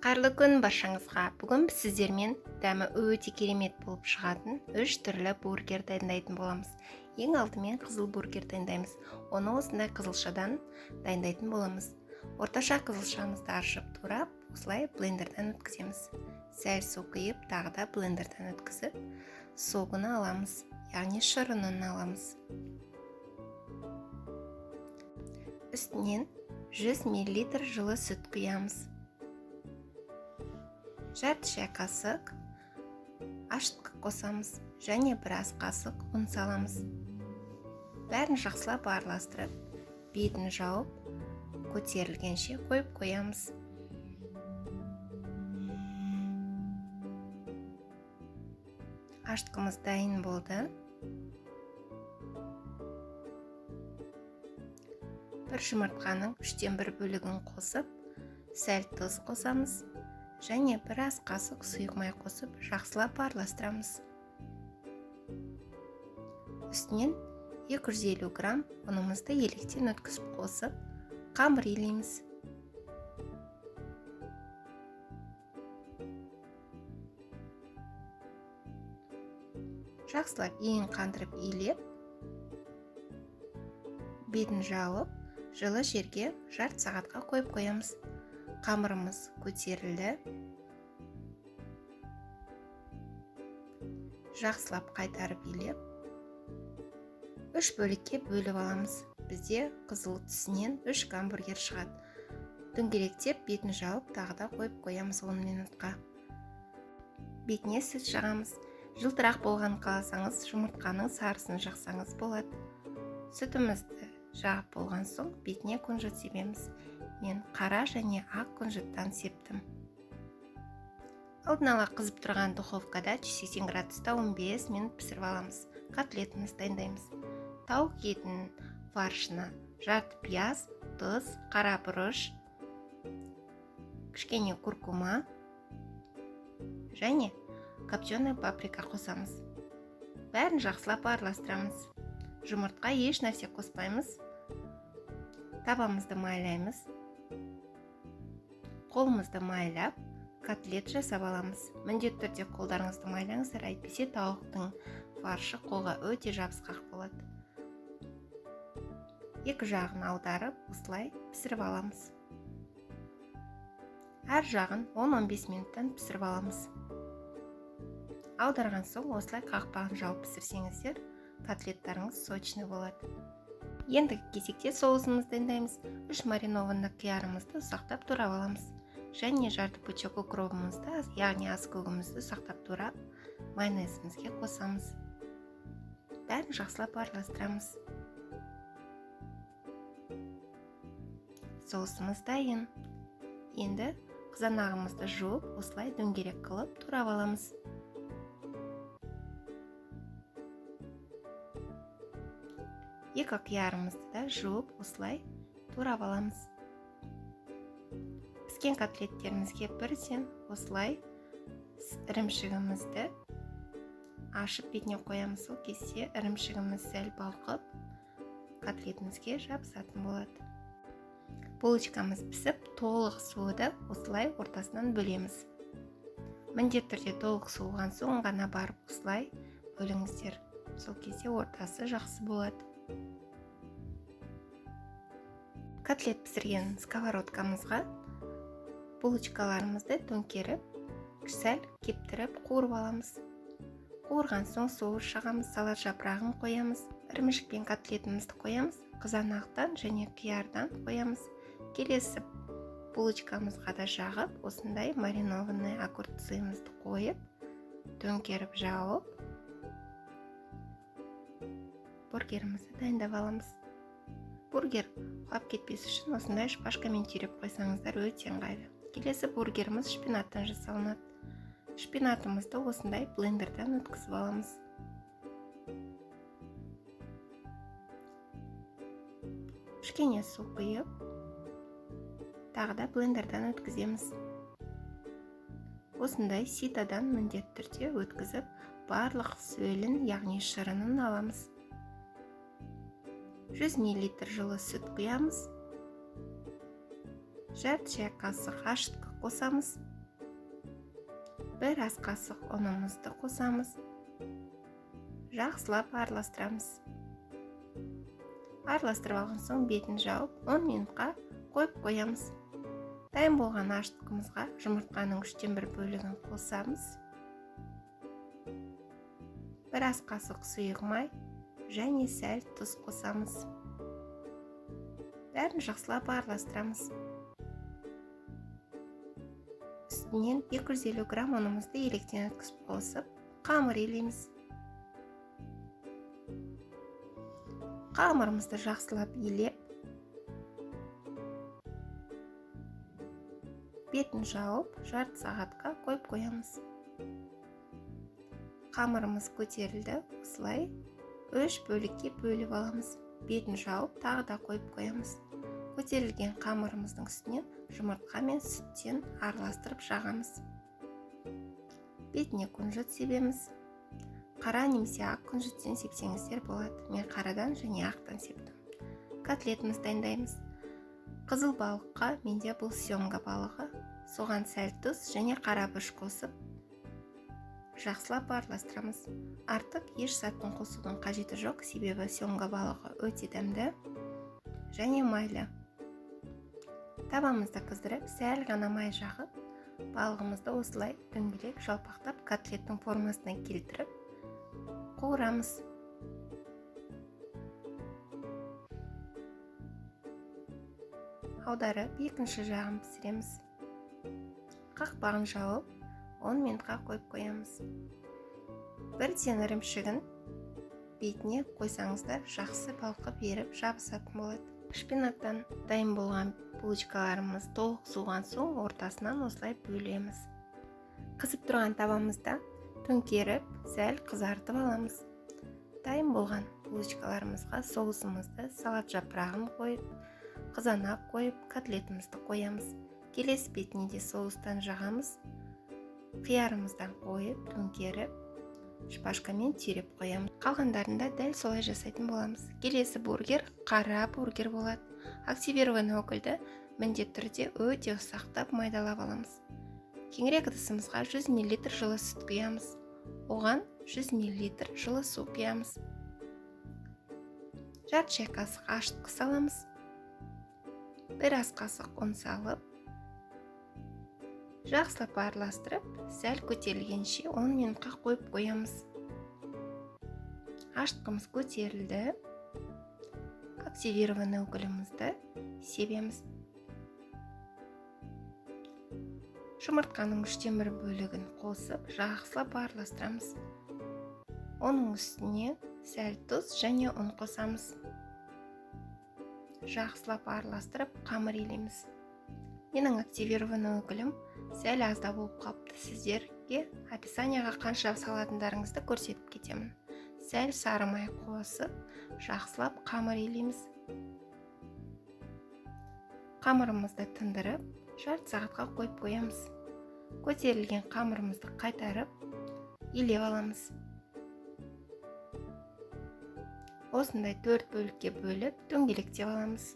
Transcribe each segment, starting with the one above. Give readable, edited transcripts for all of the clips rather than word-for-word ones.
Қайырлы күн баршаңызға. Бүгін біз сіздермен дәмі өте керемет болып шығатын 3 түрлі бургер дайындайтын боламыз. Ең алдымен қызыл бургер дайындаймыз. Оны осындай қызылшадан дайындайтын боламыз. Орташа қызылшамызды аршып турап, осылай блендерден өткіземіз. Сәл су құйып, тағы да блендерден өткізіп, согын аламыз, яғни шырынын аламыз. Үстінен 100 миллилитр жылы сүт құямыз. Жарты шай қасық ашытқы қосамыз және біраз қасық ұн саламыз. Бәрін жақсылап араластырып, бетін жауып, көтерілгенше қойып қоямыз. Ашытқымыз дайын болды. Бір жұмыртқаның 1/3 бөлігін қосып, сәл тұз қосамыз және біраз қасық сұйық май қосып, жақсылап араластырамыз. Үстінен 250 грамм ұнымызды електен өткізіп қосып, қамыр илейміз. Жақсылап иін қандырып илеп, бетін жауып, жылы жерге жарты сағатқа қойып қоямыз. Қамырымыз көтерілді. Жақсылап қайтарып илеп, 3 бөлікке бөліп аламыз. Бізде қызыл түсінен 3 гамбургер шығады. Дөңгелектеп бетін жауып, тағы да қойып қоямыз 10 минутқа. Бетіне сүт жағамыз. Жылтырақ болған қаласаңыз, жұмыртқаның сарысын жақсаңыз болады. Сүтімізді жағып болған соң бетіне күнжіт себеміз. Мен қара және ақ күнжіттен септім. Алдын ала қызып тұрған духовкада 180 градуста 15 минут пісіріп аламыз. Котлетімізді дайындаймыз. Тауық етінің фаршына жарты пияз, тұз, қара бұрыш, кішкене куркума және копченый паприка қосамыз. Бәрін жақсылап араластырамыз. Жұмыртқа еш нәрсе қоспаймыз. Табамызды майлаймыз. Қолымызды майлап, котлет жасап аламыз. Міндетті түрде қолдарыңызды майлаңыздар, әйтпесе тауықтың фаршы қолға өте жабысқақ болады. Екі жағын аударып, осылай пісіріп аламыз. Әр жағын 10-15 минуттан пісіріп аламыз. Аударған соң осылай қақпағын жауып пісірсеңіздер, котлеттарыңыз сочный болады. Ендігі кезекте соусымызды дайындаймыз. 3 маринованный қиярымызды ұсақтап турап аламыз. Және жарты пучок укробымызды, яғни ас көгімізді ұсақтап турап, майонезімізге қосамыз. Бәрін жақсылап араластырамыз. Соусымыз дайын. Енді қызанағымызды жуып, осылай дөңгелек қылып турап аламыз. Екі қиярымызды да жуып, осылай турап аламыз. Піскен котлеттерімізге бірден осылай ірімшігімізді ашып бетіне қоямыз. Сол кезде ірімшігіміз сәл балқып, котлетімізге жабысатын болады. Булочкамыз пісіп, толық суыды осылай ортасынан бөлеміз. Міндетті түрде толық суыған соң ғана барып осылай бөліңіздер. Сол кезде ортасы жақсы болады. Котлет пісірген сковородкамызға булочкаларымызды төңкеріп, сәл кептіріп қуырып аламыз. Қуырған соң соус жағамыз, салат жапырағын қоямыз, ірімшік пен котлетімізді қоямыз, қызанақтан және қиярдан қоямыз. Келесі булочкамызға да жағып, осындай маринованный огурцымызды қойып, төңкеріп жауып, бургерімізді дайындап аламыз. Бургер құлап кетпес үшін осындай шпажкамен түйреп қойсаңыздар өте ыңғайлы. Келесі бургеріміз шпинаттан жасалынады. Шпинатымызды осындай блендерден өткізіп аламыз. Кішкене су құйып, тағы да блендерден өткіземіз. Осындай ситадан міндетті түрде өткізіп, барлық сөлін, яғни шырынын аламыз. 100 миллилитр жылы сүт құямыз. Жарты шай қасық ашытқы қосамыз. Бір ас қасық ұнымызды қосамыз. Жақсылап араластырамыз. Араластырып алған соң бетін жауып 10 минутқа қойып қоямыз. Дайын болған ашытқымызға жұмыртқаның 1/3 бөлігін қосамыз. Бір ас қасық сұйық май және сәл тұз қосамыз. Бәрін жақсылап араластырамыз. Үстінен 250 грамм ұнымызды електен өткізіп қосып, қамыр илейміз. Қамырымызды жақсылап илеп, бетін жауып, жарты сағатқа қойып қоямыз. Қамырымыз көтерілді, осылай 3 бөлікке бөліп аламыз. Бетін жауып, тағы да қойып қоямыз. Көтерілген қамырымыздың үстінен жұмыртқа мен сүттен араластырып жағамыз. Бетіне күнжіт себеміз. Қара немесе ақ күнжіттен сепсеңіздер болады. Мен қарадан және ақтан септім. Котлетімізді дайындаймыз. Қызыл балыққа, менде бұл сёмга балығы, соған сәл тұз және қара бұрыш қосып жақсылап араластырамыз. Артық еш заттың қосудың қажеті жоқ, себебі сёмга балығы өте дәмді және майлы. Табамызды қыздырып, сәл ғана май жағып, балығымызды осылай дөңгелек жалпақтап котлеттің формасына келтіріп қуырамыз. Аударып, екінші жағын пісіреміз. Қақпағын жауып, 10 минутқа қойып қоямыз. Бірден ірімшігін бетіне қойсаңыздар, жақсы балқып еріп жабысатын болады. Шпинаттан дайын болған булочкаларымыз толық суыған соң ортасынан осылай бөлеміз. Қызып тұрған табамызда төңкеріп, сәл қызартып аламыз. Дайын болған булочкаларымызға соусымызды, салат жапырағын қойып, қызанақ қойып, котлетімізді қоямыз. Келесі бетіне де соустан жағамыз. Қиярымыздан қойып, төңкеріп, шпажкамен түйреп қоямыз. Қалғандарын да дәл солай жасайтын боламыз. Келесі бургер қара бургер болады. Активированный угольді міндетті түрде өте ұсақтап майдалап аламыз. Кеңірек ыдысымызға 100 мл жылы сүт құямыз. Оған 100 мл жылы су құямыз. Жарты шай қасық ашытқы саламыз. Бір ас қасық ұн салып, жақсылап араластырып, сәл көтерілгенше 10 минутқа қойып қоямыз. Ашытқымыз көтерілді. Активированный уголімізді себеміз. Жұмыртқаның 1/3 бөлігін қосып, жақсылап араластырамыз. Оның үстіне сәл тұз және ұн қосамыз. Жақсылап араластырып, қамыр илейміз. Менің активированный уголім сәл азда болып қалыпты. Сіздерге описанияға қанша салатындарыңызды көрсетіп кетемін. Сәл сары май қосып, жақсылап қамыр илейміз. Қамырымызды тындырып, жарты сағатқа қойып қоямыз. Көтерілген қамырымызды қайтарып, илеп аламыз. Осындай 4 бөлікке бөліп, дөңгелектеп аламыз.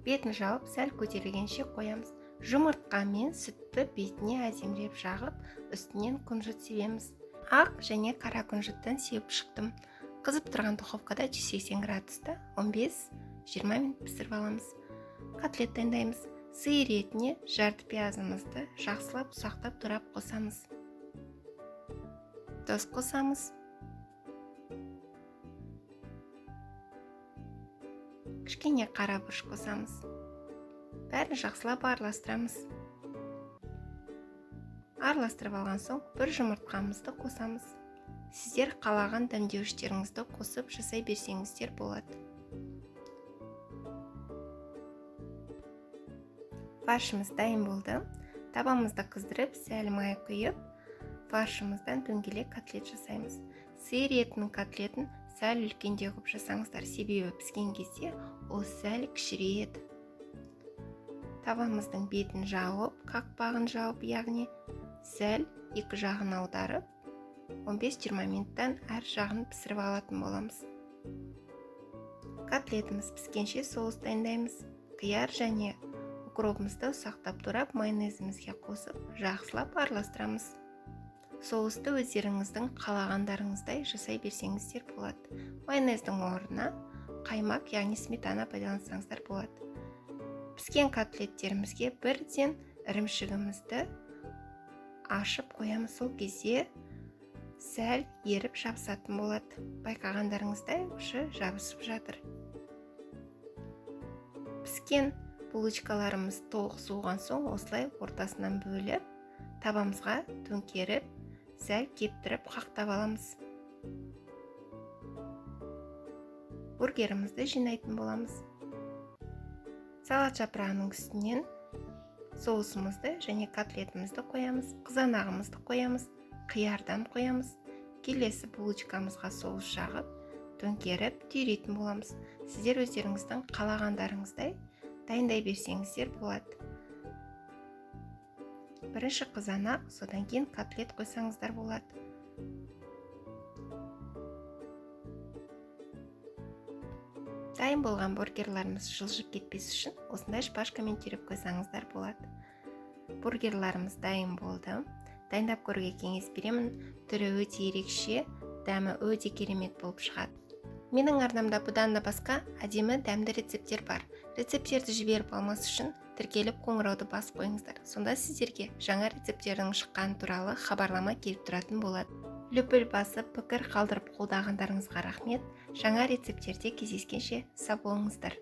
Бетін жауып, сәл көтерілгенше қоямыз. Жұмыртқа мен сүтті бетіне әдемілеп жағып, үстінен күнжіт себеміз. Ақ және қара күнжіттен сеуіп шықтым. Қызып тұрған духовкада 180 градуста 15-20 минут пісіріп аламыз. Котлет дайындаймыз. Сиыр етіне жарты пиязымызды жақсылап ұсақтап турап қосамыз. Тұз қосамыз. Кішкене қара бұрыш қосамыз. Бәрін жақсылап араластырамыз. Араластырып алған соң бір жұмыртқамызды қосамыз. Сіздер қалаған дәмдеуіштеріңізді қосып жасай берсеңіздер болады. Фаршымыз дайын болды. Табамызды қыздырып, сәл май құйып, фаршымыздан дөңгелек котлет жасаймыз. Сиыр етінің котлетін сәл үлкендеу қылып жасаңыздар, себебі піскен кезде ол сәл кішірейеді. Табамыздың бетін жауып, қақпағын жауып, яғни сәл екі жағын аударып, 15-20 минуттан әр жағын пісіріп алатын боламыз. Котлетіміз піскенше соус дайындаймыз. Қияр және Укробымызды ұсақтап турап, майонезімізге қосып, жақсылап араластырамыз. Соусты өздеріңіздің қалағандарыңыздай жасай берсеңіздер болады. Майонездің орнына қаймақ, яғни сметана пайдалансаңыздар болады. Піскен котлеттерімізге бірден ірімшігімізді ашып қоямыз. Сол кезде сәл еріп жабысатын болады. Байқағандарыңыздай, уже жабысып жатыр. Піскен булочкаларымыз толық суыған соң осылай ортасынан бөліп, табамызға төңкеріп, сәл кептіріп қақтап аламыз. Бургерімізді жинайтын боламыз. Салат жапырағының үстінен соусымызды және котлетімізді қоямыз, қызанағымызды қоямыз, қиярдан қоямыз. Келесі булочкамызға соус жағып, төңкеріп түйрейтін боламыз. Сіздер өздеріңіздің қалағандарыңыздай дайындай берсеңіздер болады. Бірінші қызанақ, содан кейін котлет қойсаңыздар болады. Дайын болған бургерларымыз жылжып кетпес үшін осындай шпажкамен түйреп қойсаңыздар болады. Бургерларымыз дайын болды. Дайындап көруге кеңес беремін. Түрі өте ерекше, дәмі өте керемет болып шығады. Менің арнамда бұдан да басқа әдемі дәмді рецепттер бар. Рецепттерді жіберіп алмас үшін тіркеліп қоңырауды басып қойыңыздар. Сонда сіздерге жаңа рецепттердің шыққаны туралы хабарлама келіп тұратын болады. Лүпіл басып, пікір қалдырып қолдағандарыңызға рахмет. Жаңа рецепттерде кездескенше сау болыңыздар.